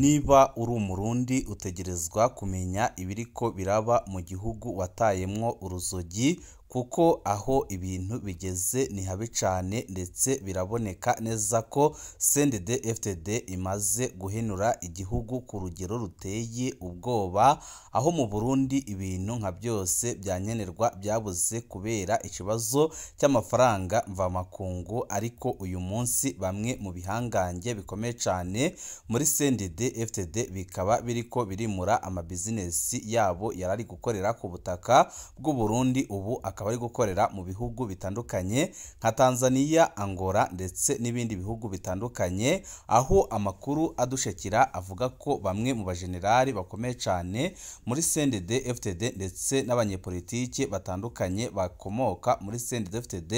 Niba uri umurundi utegerezwa kumenya ibiriko biraba mu gihugu watayemwo uruzogi, kuko aho ibintu bigeze ni habi cane, ndetse biraboneka neza ko CNDD-FDD imaze guhenura igihugu ku rugero ruteye ubwoba, aho mu Burundi ibintu nka byose vyankenerwa vyabuze kubera ikibazo cy'amafaranga mvamakungu. Ariko uyu munsi bamwe mu bihangange bikomeye cane muri CNDD-FDD bikaba biriko birimura amabizinesi yabo yarari gukorera ku butaka bw'u Burundi, ubu akaba ari gukorera mu bihugu bitandukanye nka Tanzania, Angola ndetse n'ibindi bihugu bitandukanye, aho amakuru adushikira avuga ko bamwe mu bajenerali bakomeye cane muri CNDD-FDD ndetse n'abanyepolitike batandukanye bakomoka muri CNDD-FDD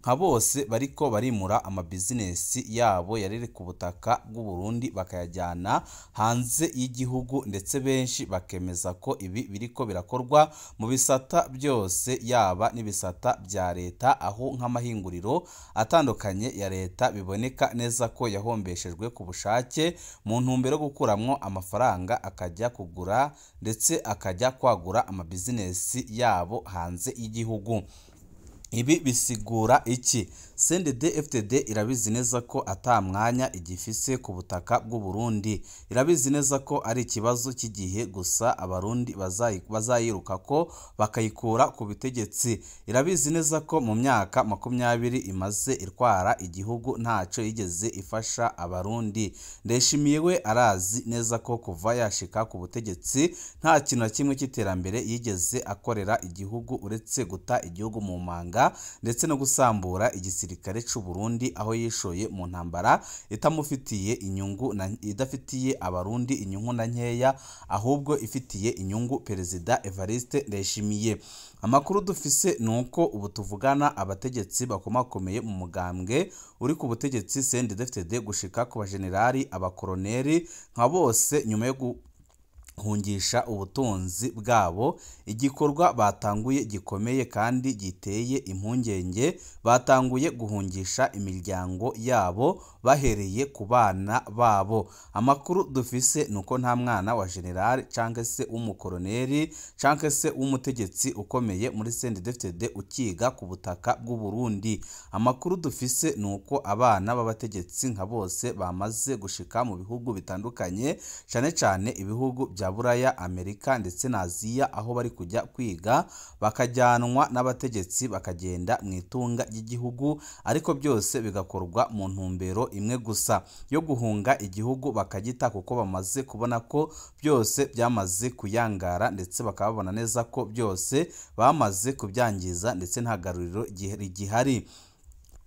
nka bose bariko barimura amabizinesi yabo yariri ku butaka bw'u Burundi bakayajyana hanze y'igihugu, ndetse benshi bakemeza ko ibi biriko birakorwa mu bisata byose, yaba n'ibisata bya leta, aho nk'amahinguriro atandukanye ya leta biboneka neza ko yahombeshejwe ku bushake mu ntumbero yo gukuramwo amafaranga akajya kugura ndetse akajya kwagura amabizinesi yabo hanze y'igihugu. Ibi bisigura iki? CNDD-FDD irabizi neza ko ata mwanya igifise ku butaka bw'u Burundi, irabizi neza ko ari ikibazo cy'igihe gusa abarundi bazayirukako bakayikura ku butegetsi. Irabizi neza ko mu myaka 20 imaze itwara igihugu ntaco yigeze ifasha abarundi. Ndayishimiye we arazi neza ko kuva yashika ku butegetsi nta kintu na kimwe cy'iterambere yigeze akorera igihugu uretse guta igihugu mu manga ndetse no gusambura igisirikare c'u Burundi, aho yishoye mu ntambara itamufitiye inyungu na idafitiye abarundi inyungu na nkeya, ahubwo ifitiye inyungu Perezida Evariste Ndayishimiye. Amakuru dufise nuko ubu tuvugana abategetsi bakomakomeye mu mugambwe uri ku butegetsi CNDD-FDD gushika ku bajenerali, abakoroneri nka bose, nyuma yo guhungisha ubutunzi bwabo, igikorwa batanguye gikomeye kandi giteye impungenge, batanguye guhungisha imiryango yabo bahereye ku bana babo. Amakuru dufise nuko nta mwana wa general canke se w'umukoroneri canke se w'umutegetsi ukomeye muri CNDD-FDD ukiga ku butaka bw'u Burundi. Amakuru dufise nuko abana b'abategetsi nka bose bamaze gushika mu bihugu bitandukanye, cane cane ibihugu bya Buraya, Amerika ndetse na Aziya, aho bari kujya kwiga bakajyanwa n'abategetsi bakagenda mu itunga ry'igihugu, ariko byose bigakorwa mu ntumbero imwe gusa yo guhunga igihugu bakagita, kuko bamaze kubona ko byose byamaze kuyangara, ndetse bakababona neza ko byose bamaze kubyangiza ndetse nta garuriro rigihari.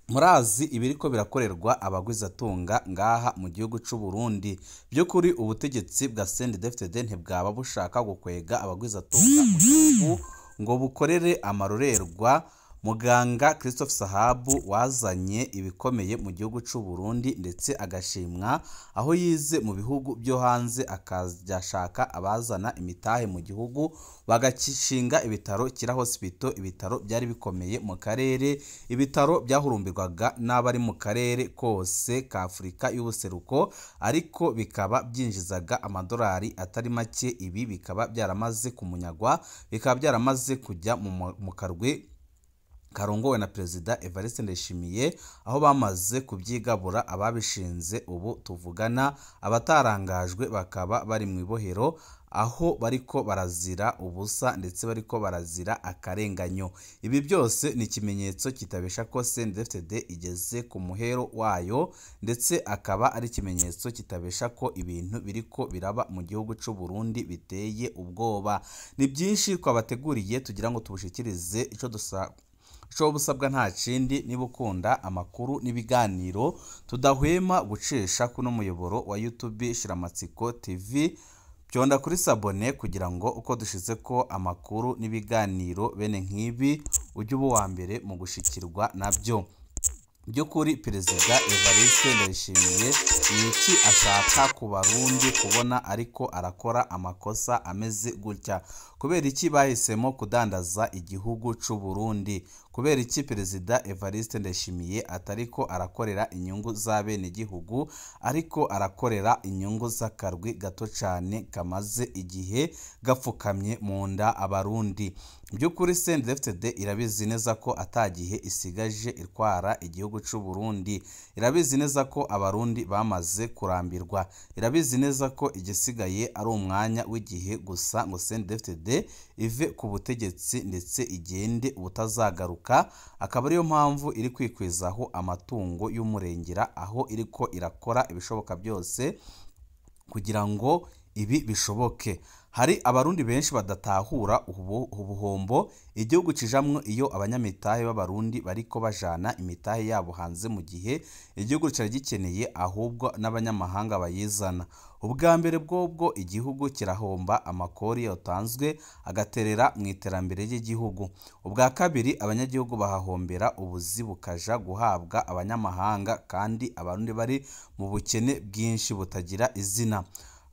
Murazi ibiriko birakorerwa abagwizatunga ngaha mu gihugu c'u Burundi. By'ukuri ubutegetsi bwa CNDD-FDD ntibwaba bushaka gukwega abagwizatunga mu gihugu ngo bukorere amarorerwa Muganga Christophe Sahabu wazanye ibikomeye mu gihugu c'u Burundi ndetse agashimwa aho yize mu bihugu byo hanze, akajyashaka abazana imitahe mu gihugu bagacishinga ibitaro Kira Hospital, ibitaro byari bikomeye mu karere, ibitaro byahurumbirwaga n'abari mu karere kose ka Afurika y'ubuseruko, ariko bikaba byinjizaga amadolari atari make. Ibi bikaba byaramaze kumunyagwa, bikaba byaramaze kujya mu karwi karongowe na Perezida Evariste Ndayishimiye, aho bamaze kubyigabura ababishinze. Ubu tuvugana abatarangajwe bakaba bari mu ibohero, aho bariko barazira ubusa ndetse bariko barazira akarenganyo. Ibi byose ni ikimenyetso kitabesha ko CNDD-FDD igeze ku muhero wayo, ndetse akaba ari ikimenyetso kitabesha ko ibintu biriko biraba mu gihugu c'u Burundi biteye ubwoba. Ni byinshi twabateguriye tugira ngo tubushikirize. Ico dusa ico busabwa nta kindi, niba ukunda amakuru n'ibiganiro tudahwema gucisha kuno muyoboro wa YouTube Shiramatsiko TV, byonda kuri sabone kugira ngo uko dushize ko amakuru n'ibiganiro bene nk'ibi ujye uba uwa mbere mu gushikirwa nabyo. By'ukuri Perezida Evariste Ndayishimiye ni iki ashaka ku barundi kubona ariko arakora amakosa ameze gutya? Kubera iki bahisemo kudandaza igihugu c'u Burundi? Kubera iki Perezida Evariste Ndayishimiye atariko arakorera inyungu z'abenegihugu, ariko arakorera inyungu z'akarwi gato cane kamaze igihe gapfukamye mu nda Abarundi? By'ukuri CNDD-FDD irabizi neza ko atagihe isigaje itwara igihugu c'u Burundi. Irabizi neza ko Abarundi bamaze kurambirwa. Irabizi neza ko igisigaye ari umwanya w'igihe gusa ngo CNDD-FDD ive ku butegetsi ndetse igende ubutazagaruka, akaba ariyo mpamvu iri kwikwizaho amatungo y'umurengera, aho iriko irakora ibishoboka byose kugira ngo ibi bishoboke. Hari Abarundi benshi badatahura ubuhombo igihugu kijamwo iyo abanyamitahe b'Abarundi bariko bajana imitahe yabo hanze, mu gihe igihugu cari gikeneye ahubwo n'abanyamahanga bayizana. Ubwa mbere bwobwo igihugu kirahomba amakori yatanzwe agaterera mu iterambere ry'igihugu. Ubwa kabiri, abanyagihugu bahahombera ubuzi bukaja guhabwa abanyamahanga, kandi Abarundi bari mu bukene bwinshi butagira izina.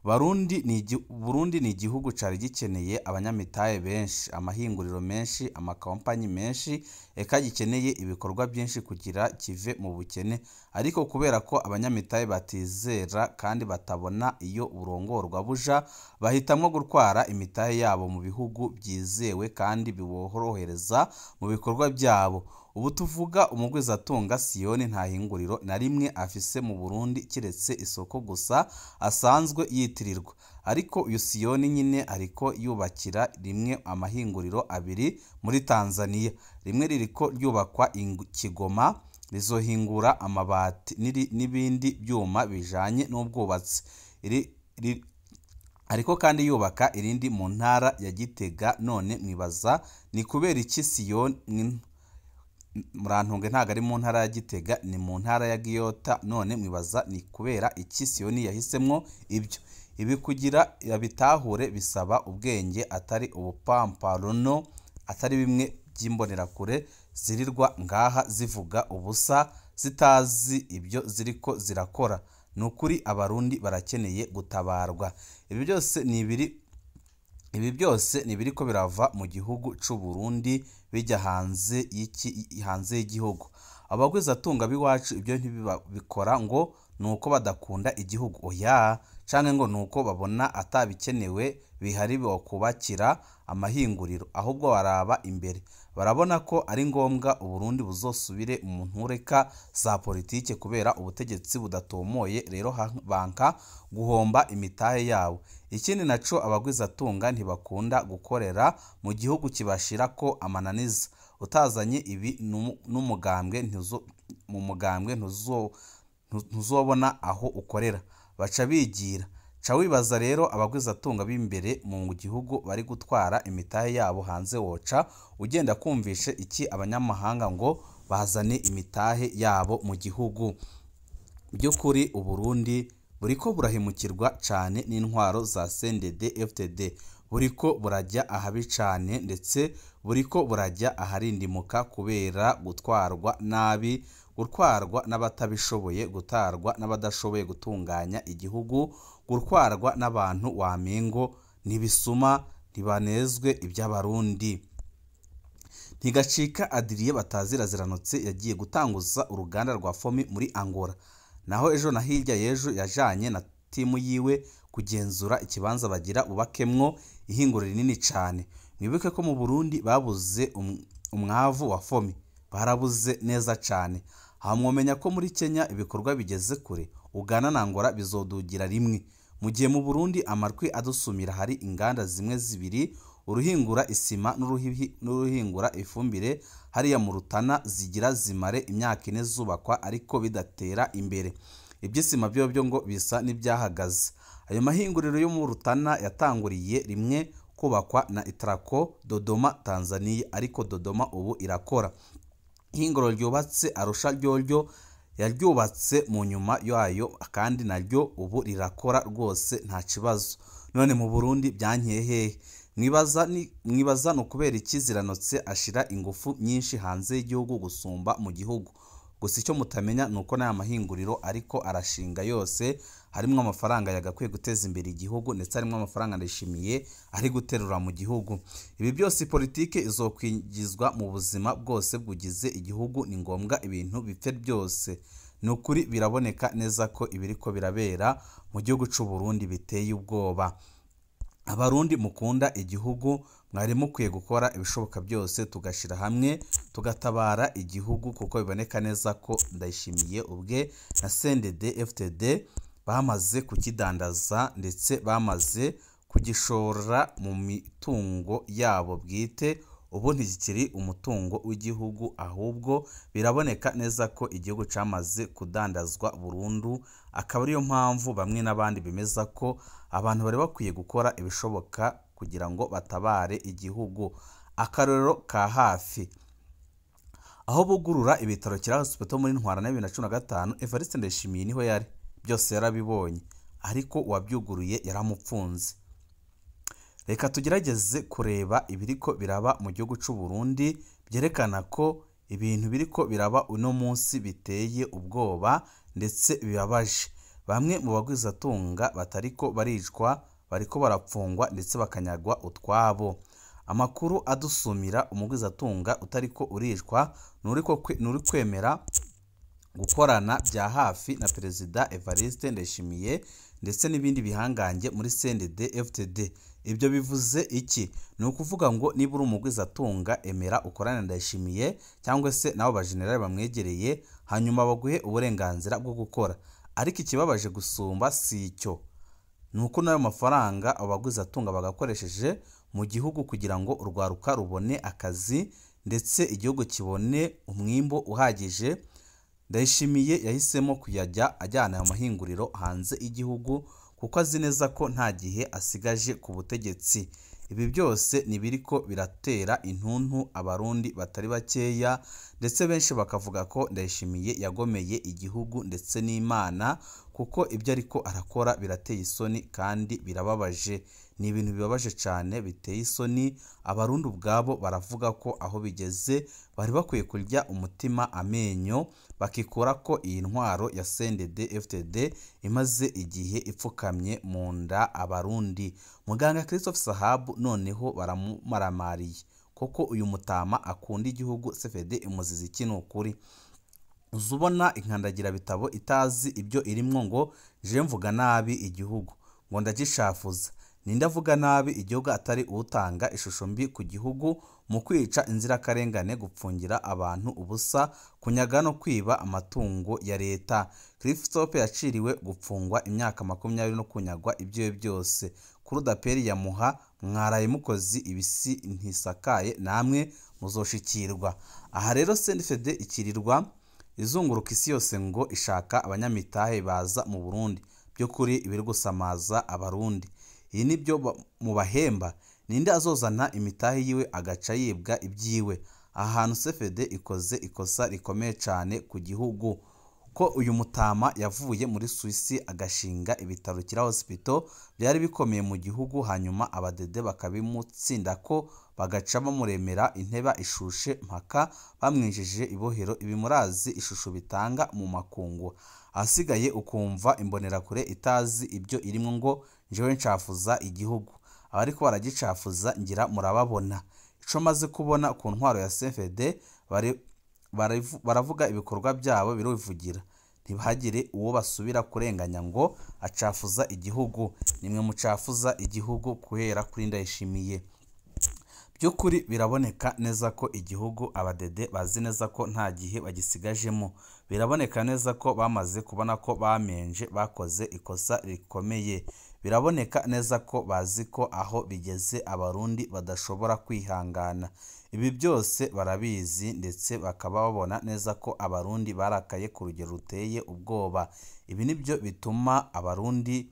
Burundi ni igihugu cari gikeneye abanyamitahe benshi, amahinguriro menshi, amakompanyi menshi, eka gikeneye ibikorwa byinshi kugira kive mu bukene. Ariko kubera ko abanyamitahe batizera kandi batabona iyo burongorwa buja, bahitamwo gutwara imitahe yabo mu bihugu byizewe kandi biborohereza mu bikorwa byabo. Ubu tuvuga umugwizatunga Siyoni nta hinguriro na rimwe afise mu Burundi kiretse isoko gusa asanzwe yitirirwa. Ariko uyu Siyoni nyine ariko yubakira rimwe amahinguriro abiri muri Tanzania. Rimwe ririko ryubakwa i Kigoma rizohingura amabati n'ibindi byuma bijanye n'ubwubatsi. Ariko kandi yubaka irindi mu ntara ya Gitega. None mwibaza ni kubera iki Siyoni, murantunge ntago ari mu ntara ya Gitega, ni mu ntara ya Giyota. None mwibaza ni kubera iki Siyoni yahisemwo ibyo? Ibi kugira yabitahure bisaba ubwenge, atari ubupamparono, atari bimwe by'imbonerakure zirirwa ngaha zivuga ubusa zitazi ibyo ziriko zirakora. Ni ukuri Abarundi barakeneye gutabarwa. Ibi byose ni ibiri, ibi byose ni ibiriko birava mu gihugu c'u Burundi bijya hanze y'iki, hanze y'igihugu. Abagwizatunga b'iwacu ibyo ntibabikora ngo nuko badakunda igihugu, oya, canke ngo nuko babona atabikenewe bihari bokubakira amahinguriro, ahubwo baraba imbere. Barabona ko ari ngombwa Uburundi buzosubire mu ntureka za politike kubera ubutegetsi budatomoye, rero banka guhomba imitahe yabo. Ikindi naco, abagwizatunga ntibakunda gukorera mu gihugu kibashirako amananiza. Utazanye ibi n'umugambwe mu mugambwe ntuzobona aho ukorera, baca bigira. Ca wibaza rero abagwizatunga b'imbere mu gihugu bari gutwara imitahe yabo hanze, woca ugenda kumvishe iki abanyamahanga ngo bazane imitahe yabo mu gihugu? By'ukuri Uburundi buriko burahemukirwa cane n'intwaro za CNDD-FDD, buriko burajya ahabi cane, ndetse buriko burajya aharindimuka kubera gutwarwa nabi, gutwarwa n'abatabishoboye, gutwarwa n'abadashoboye gutunganya igihugu, gutwarwa n'abantu wamengo ntibisuma, ntibanezwe iby'Abarundi. Ntigacika Adrien bataziraziranutse yagiye gutanguza uruganda rwa Fomi muri Angola. Naho ejo na hirya y'ejo yajanye na timu yiwe kugenzura ikibanza bagira bubakemwo ihinguriro rinini cane. Mwibuke ko mu Burundi babuze umwavu wa Fomi, barabuze neza cane. Aha mwomenya ko muri Kenya ibikorwa bigeze kure, Uganda na Angola bizodugira rimwe. Mu gihe mu Burundi amatwi adusumira hari inganda zimwe zibiri, uruhingura isima n'uruhingura ifumbire hariya mu Rutana, zigira zimare imyaka ine zubakwa ariko bidatera imbere. Iby'isima byo ngo bisa n'ibyahagaze. Ayo mahinguriro yo mu Rutana yatanguriye rimwe kubakwa na Itrako Dodoma Tanzania, ariko Dodoma ubu irakora. Ihinguriro ryubatse Arusha ryoryo yaryubatse mu nyuma yayo, kandi naryo ubu rirakora rwose nta kibazo. None mu Burundi byankeye hehe? Mwibaza ni ukubera iki Ziranotse ashira ingufu nyinshi hanze y'igihugu gusumba mu gihugu? Gusa icyo mutamenya ni uko n'aya mahinguriro ariko arashinga yose harimo amafaranga yagakwiye guteza imbere igihugu, ndetse harimo amafaranga Ndayishimiye ari guterura mu gihugu. Ibi byose politike izokwingizwa mu buzima bwose bugize igihugu, ni ngombwa ibintu bipfe byose. Ni ukuri biraboneka neza ko ibiriko birabera mu gihugu c'u Burundi biteye ubwoba. Abarundi mukunda igihugu mwari mukwiye gukora ibishoboka byose tugashira hamwe tugatabara igihugu, kuko biboneka neza ko Ndayishimiye ubwe na CNDD FDD bamaze kukidandaza, ndetse bamaze kugishora mu mitungo yabo bwite. Ubu ntigikiri umutungo w'igihugu, ahubwo biraboneka neza ko igihugu camaze kudandazwa burundu. Akaba ariyo mpamvu bamwe n'abandi bemeza ko abantu bari bakwiye gukora ibishoboka kugira ngo batabare igihugu. Akarorero ka hafi, aho bugurura ibitaro Kira Hospital muri Ntwarante 2015, Evariste Ndayishimiye niho yari, byose yarabibonye, ariko uwabyuguruye yaramupfunze. Reka tugerageze kureba ibiriko biraba mu gihugu c'u Burundi, byerekana ko ibintu biriko biraba uno munsi biteye ubwoba ndetse bibabaje. Bamwe mu bagwizatunga batariko baricwa bariko barapfungwa ndetse bakanyagwa utwabo. Amakuru adusumira umugwizatunga utariko uricwa nuri kwemera gukorana bya hafi na Perezida Evariste Ndayishimiye ndetse n'ibindi bihangange muri CNDD FDD. Ibyo bivuze iki? Ni ukuvuga ngo niba uri umugwizatunga emera ukorane na Ndayishimiye cyangwa se nabo bajenerali bamwegereye, hanyuma baguhe uburenganzira bwo gukora. Ariko ikibabaje gusumba si icyo, ni uko n'ayo mafaranga abo bagwizatunga bagakoresheje mu gihugu kugira ngo urwaruka rubone akazi ndetse igihugu kibone umwimbo uhagije. Ndayishimiye yahisemo kuyajya ajyana ayo mahinguriro hanze y'igihugu kuko azi neza ko nta gihe asigaje ku butegetsi. Ibi byose ni ibiriko biratera intuntu Abarundi batari bakeya, ndetse benshi bakavuga ko Ndayishimiye yagomeye igihugu ndetse n'Imana, kuko ibyo ariko arakora birateye isoni kandi birababaje. Ni ibintu bibabaje cyane biteye isoni. Abarundi ubwabo baravuga ko aho bigeze bari bakwiye kurya umutima amenyo, bakikura ko iyi ntwaro ya CNDD FDD imaze igihe ipfukamye mu nda Abarundi. Muganga Christophe Sahabu noneho baramumaramariye koko uyu mutama akunda igihugu. CFD imuziza iki? Ni ukuri uzubona inkandagira bitabo itazi ibyo irimwo ngo je mvuga nabi igihugu ngo ndagishafuza. Ninde avuga nabi igihugu atari utanga ishusho mbi ku gihugu mu kwica inzirakarengane, gupfungira abantu ubusa, kunyaga no kwiba amatungo ya leta? Christophe yaciriwe gupfungwa imyaka 20 no kunyagwa ibyo byose. Kuri udaperi yamuha mwaraye mukozi ibisi ntisakaye namwe muzoshikirwa. Aha rero CNDD ikirirwa izunguruka isi yose ngo ishaka abanyamitahe baza mu Burundi, by'ukuri ibiri gusamaza Abarundi. Iyi nibyo mubahemba. Ninde azozana imitahe yiwe agaca yibwa ibyiwe? Ahantu CFD ikoze ikosa rikomeye cyane ku gihugu, ko uyu mutama yavuye muri Suisse agashinga ibitaro Kira Hospital byari bikomeye mu gihugu, hanyuma abadede bakabimutsinda ko bagaca bamuremera inteba ishushe mpaka bamwinjije ibohero. Ibi murazi ishusho bitanga mu makungu. Ahasigaye ukumva imbonerakure itazi ibyo irimo ngo njewe ncafuza igihugu. Abariko baragicafuza ngira murababona. Ico maze kubona ku ntwaro ya CFD, baravuga ibikorwa byabo biruvugira, ntibahagire uwo basubira kurenganya ngo acafuza igihugu. Nimwe mucafuza igihugu guhera kuri Ndayishimiye. By'ukuri biraboneka neza ko igihugu abadede bazi neza ko nta gihe bagisigajemo. Biraboneka neza ko bamaze kubona ko bamenje, bakoze ikosa rikomeye. Biraboneka neza ko bazi ko aho bigeze Abarundi badashobora kwihangana. Ibi byose barabizi, ndetse bakaba babona neza ko Abarundi barakaye ku rugero ruteye ubwoba. Ibi nibyo bituma Abarundi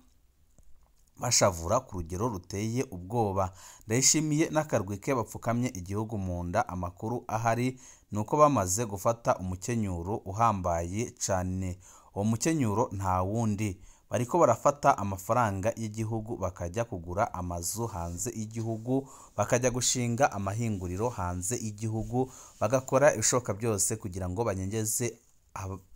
bashavura ku rugero ruteye ubwoba. Ndayishimiye n'akarwi ke bapfukamye igihugu mu nda. Amakuru ahari ni uko bamaze gufata umukenyuro uhambaye cyane. Uwo mukenyuro nta wundi, bariko barafata amafaranga y'igihugu bakajya kugura amazu hanze y'igihugu, bakajya gushinga amahinguriro hanze y'igihugu, bagakora ibishoboka byose kugira ngo banyengeze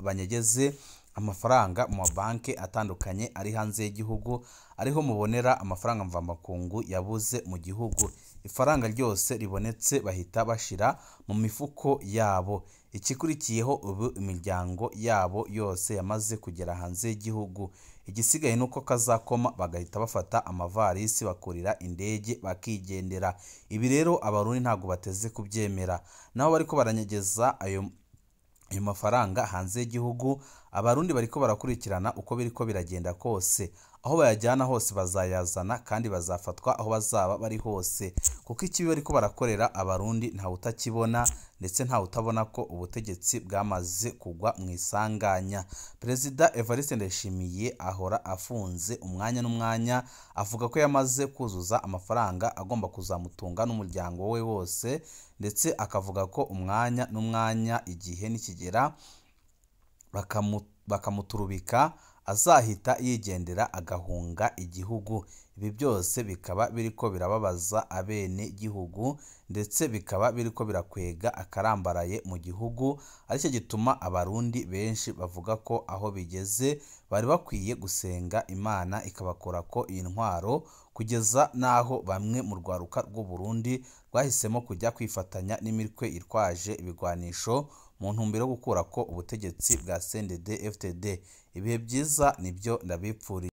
banyegeze amafaranga mu mabanki atandukanye ari hanze y'igihugu, ariho mubonera amafaranga mvamakungu yabuze mu gihugu. Ifaranga ryose ribonetse bahita bashira mu mifuko yabo. Ikikurikiyeho ubu imiryango yabo yose yamaze kugera hanze y'igihugu. Igisigaye nuko kazakoma bagahita bafata amavarisi bakurira indege bakigendera. Ibi rero Abarundi ntabwo bateze kubyemera. Naho bariko baranyegeza ayo mafaranga hanze y'igihugu, Abarundi bariko barakurikirana uko biriko biragenda kose. Aho bayajyana hose bazayazana kandi bazafatwa aho bazaba bari hose, kuko ikibi bariko barakorera Abarundi ntawe utakibona, ndetse ntawe utabona ko ubutegetsi bwamaze kugwa mu isanganya. Perezida Evariste Ndayishimiye ahora afunze umwanya n'umwanya, avuga ko yamaze kuzuza amafaranga agomba kuzamutunga n'umuryango we wose, ndetse akavuga ko umwanya n'umwanya igihe nikigera bakamuturubika azahita yigendera agahunga igihugu. Ibi byose bikaba biriko birababaza abene gihugu, ndetse bikaba biriko birakwega akarambaraye mu gihugu, aricyo gituma Abarundi benshi bavuga ko aho bigeze bari bakwiye gusenga Imana ikabakurako iyi ntwaro, kugeza n'aho bamwe mu rwaruka rw'u Burundi rwahisemo kujya kwifatanya n'imitwe itwaje ibigwanisho mu ntumbero yo gukurako ubutegetsi bwa CNDD-FDD. Ibihe byiza nibyo ndabipfuriza.